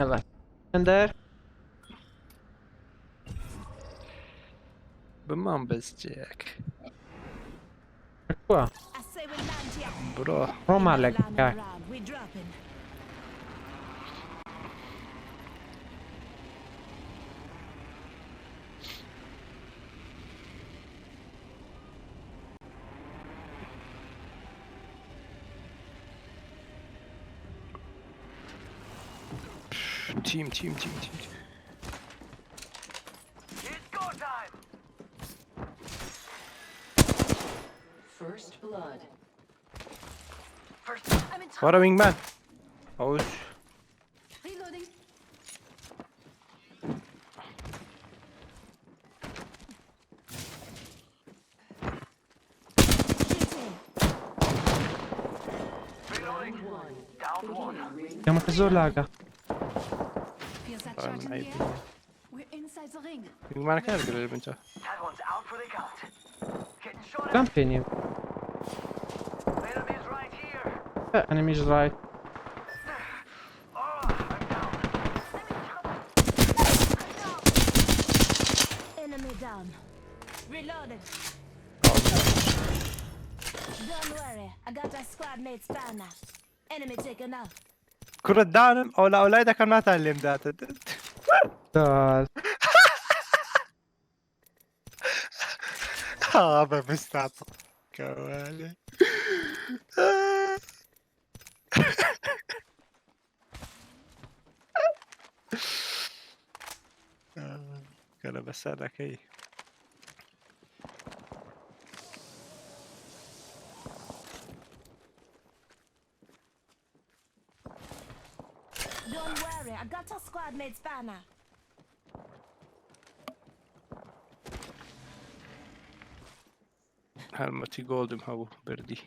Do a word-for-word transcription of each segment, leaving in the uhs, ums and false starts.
Helal. Ender. Biman bezcek. Kua? I say we land here. Bro. Roma lek. Land around. We dropping. Team, team, team, team, team. It's go time. First blood. First, I'm in trouble. What a wingman. Ouch. Reloading. Reloading. Down one. Yama zor laga. Feel that charge in the air? We're inside the ring. Wingman kaya bir binta. That one's out for the count. Getting shot at. Lan benim. Enemies right here. Ha, enemies right. Oh, I'm down. Enemy down. Reloading. Don't worry, I got a squad mate's banner. Enemy taken out. Kura danim, ola olay da kam nata lim data. Dal. Abi, bistata. Kawale. Kala besa da kay. Don't worry, I got a squad mate's banner. Helmeti goldum ha bu, birdî.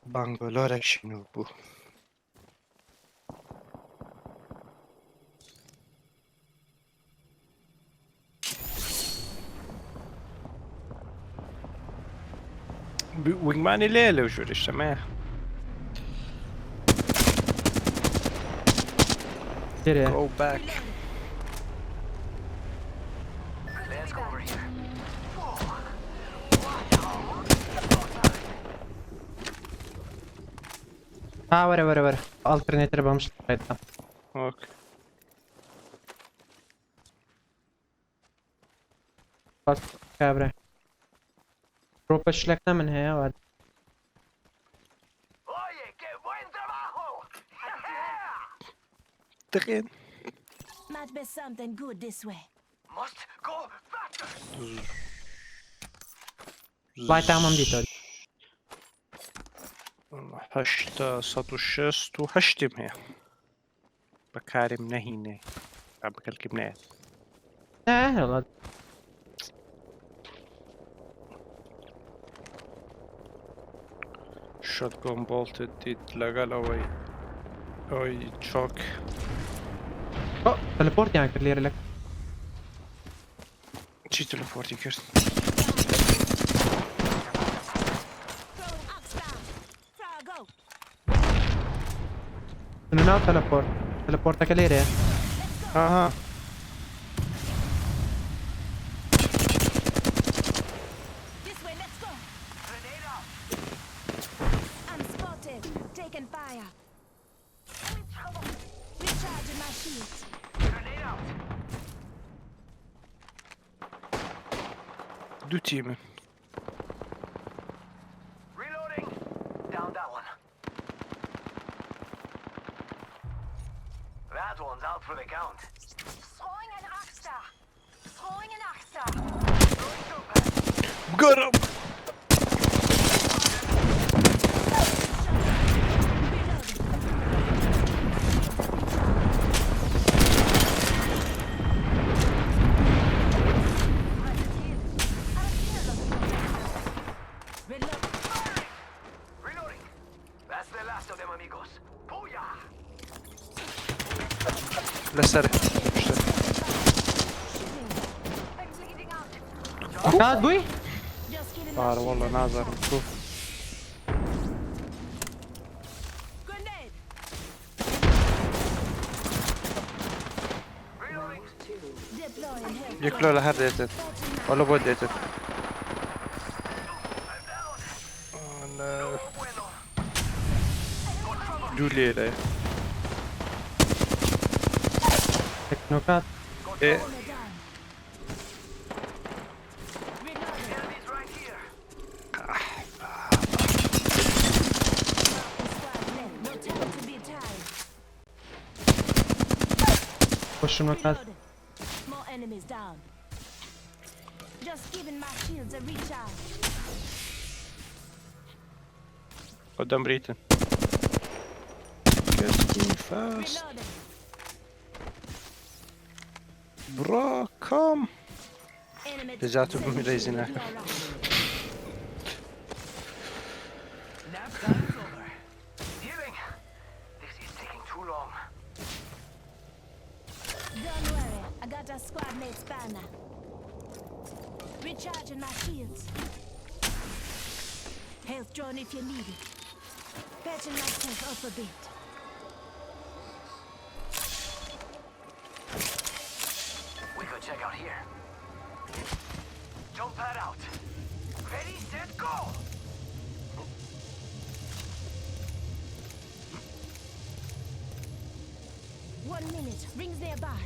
Bangolorek şino bu. Bi-, Wingmanê lê lê jûr işte me. Nereye? Go back. Ha, were, were, were. Alternator bam işte. Tamam. Ok. Bak, kabre. Ropa şilekte min heye var. Oye, qué buen trabajo! Tıkın. Might be something good this way. Must go faster. Vay, tamam, dito. Heşta, sed û şêst û heşt im heye. Bikarim nehîne. Ya bikelkim ne? Ne, valla. Shotgun bolted dit legal away. Oy, çok. Oh, teleport yani kır lere lek. Çi teleportî kir? Throwing Oxbow. Frag out. Min nav teleport. Teleporteke lêre ye. Aha. This way, let's go. I'm spotted. Taking fire. Recharging my shield. Du team. Reloading. Down that one. That one's out for the count. Throwing an Arcstar. Throwing an Arcstar. Got him. Reloading. That's the last of them, amigos. Booyah! Li ser. İşte. Ya, buyur. Var, vallahi nazarim. Bu. Grenade. Yeklo la her detet. Wala bo detet. Ana. Dû lêre. Teknokat. E. Koşun bakalım. More enemies down. Just giving my shields a recharge. Qudam Britain. Get me fast. Reloading. Bro, come. Enemy Dejatu down. Bin Reis'ine. Nap time is over. Healing. This is taking too long. Don't worry, I got a squad mate's banner. Recharging my shields. Health drone if you need it. Patching myself up a bit. We could check out here. Jump pad out. Ready, set, go! One minute, rings nearby.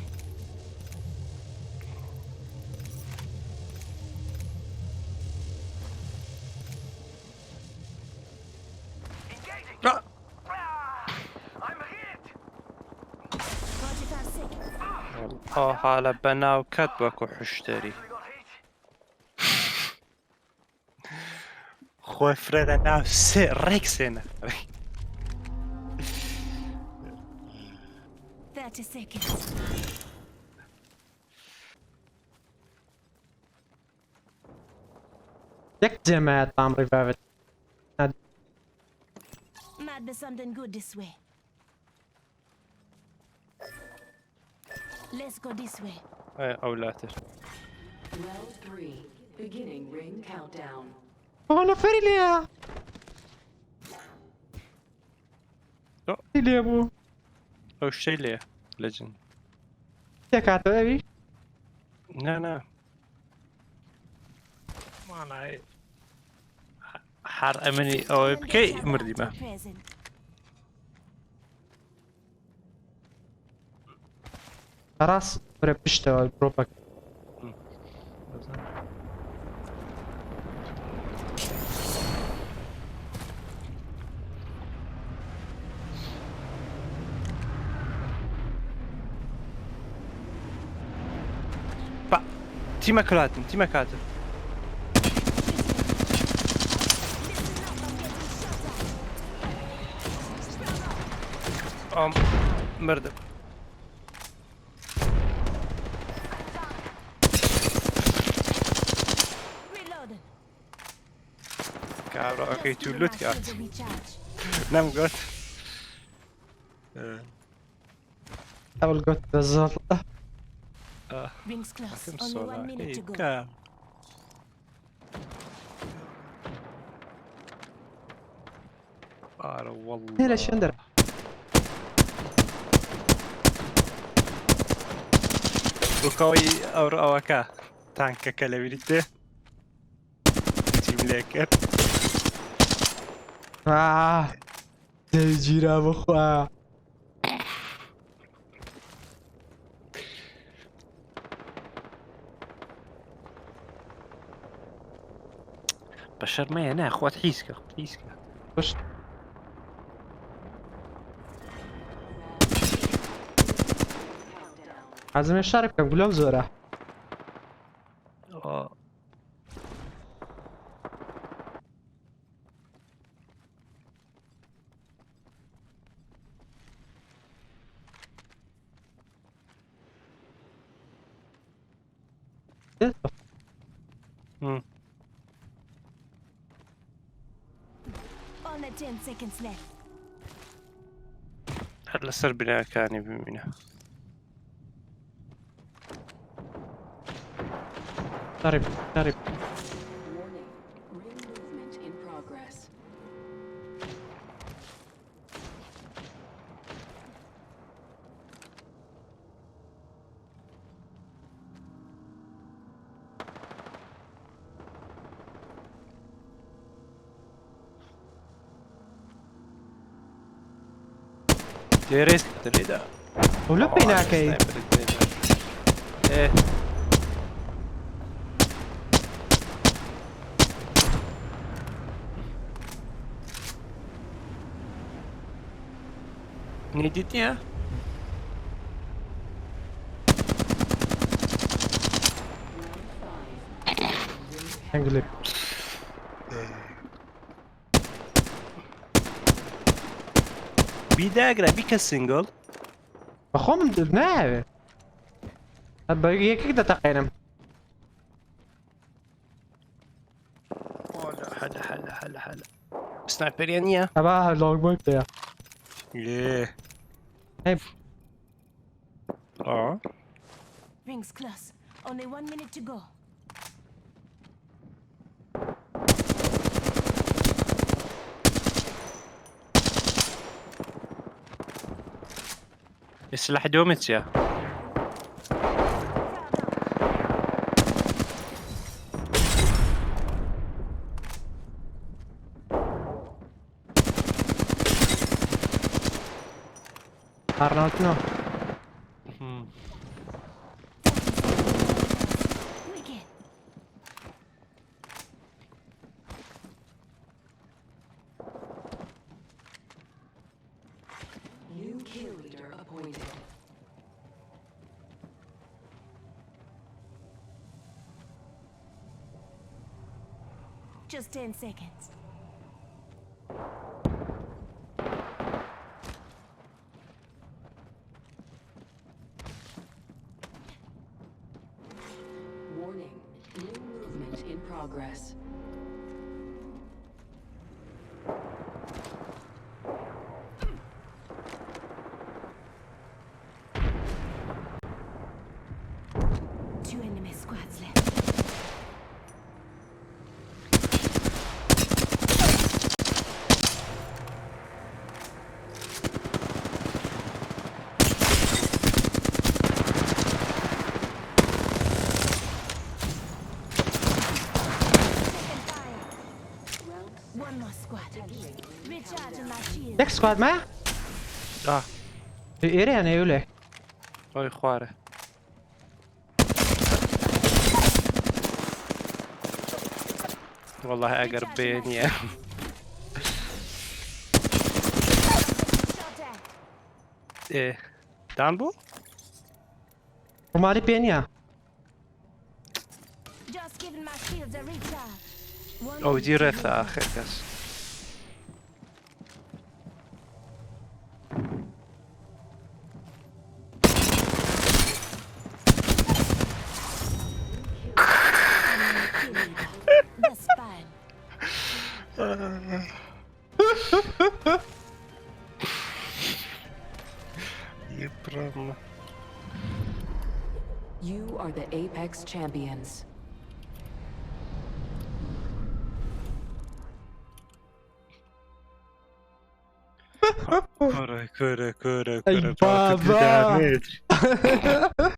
Engaging. Ah! Ah! I'm hit. Roger, five six. Ah! Aa, hala bena û ket wekû huşterî. Actually got hit. Xwe firêde nav sê rêk sêne. Thirty seconds. Yek cemaat tam revive. Might be something good this way. Let's go this way. Ay, awlatir. Round three, beginning ring countdown. Aa, neferî lê ya. Yo. Lê bû. Ew şey lê. Legend. Tek hate evî? Ne, ne. Manayê. Her eminî ew ê bikey, mirdî me. Rast, bire pişte, bro bak. Hı. Pa, tîmek hatin, tîmek hatin. Am, mirdim. Ka, bro, okay, tu lut kat. Nem got. Ee. Ew got bezal. Ah. Rings close. Atim. Only sola. One minute to go. Ka. Ara wallah. Hele şender. Bu kawayı avra avaka. Tanka kelebilite. Team Laker. Ah. Tevcîra bixwe. Beşer me ye, ne, xwe hîs ke, xwe hîs ke. Baş. Ez ê şer bikim, gulok zor e. Aa. Hı. Only ten seconds left. Her li ser binakanê bimîne. Tarif, tarif. Warning. Ring movement in progress. Lê rêz dikevin lê de. Hûlû pê nakey. Sniper dikevin. Eh. Nêdîtiye? Hengilê. Bî dagre, bîke single. Bi xwe min ne. Ha, bi yekek de teqeynim. Hala, hala, hala, hala, hala. Sniperiye niye? Eva longboy de ya. Lê. Hey. Aa. Rings close. Only one minute to go. Silah döwmet ya. Arnautino. Hmm. New kill leader appointed. Just ten seconds. Warning, new movement in progress. Two enemy squads left. One more squad. Recharging my shield. Next squad, man. Ah. Êrê yani öyle. Oy xware. Wallahi eger bêniye. Eh, dan bu? Rumalî pê niya. Just giving my shields a recharge. One Oh, minute di to ref go. Axir kes. That's fine. Yıpranma. You are the Apex champions. Kore, kore, kore, Ay kore, baba. Baba.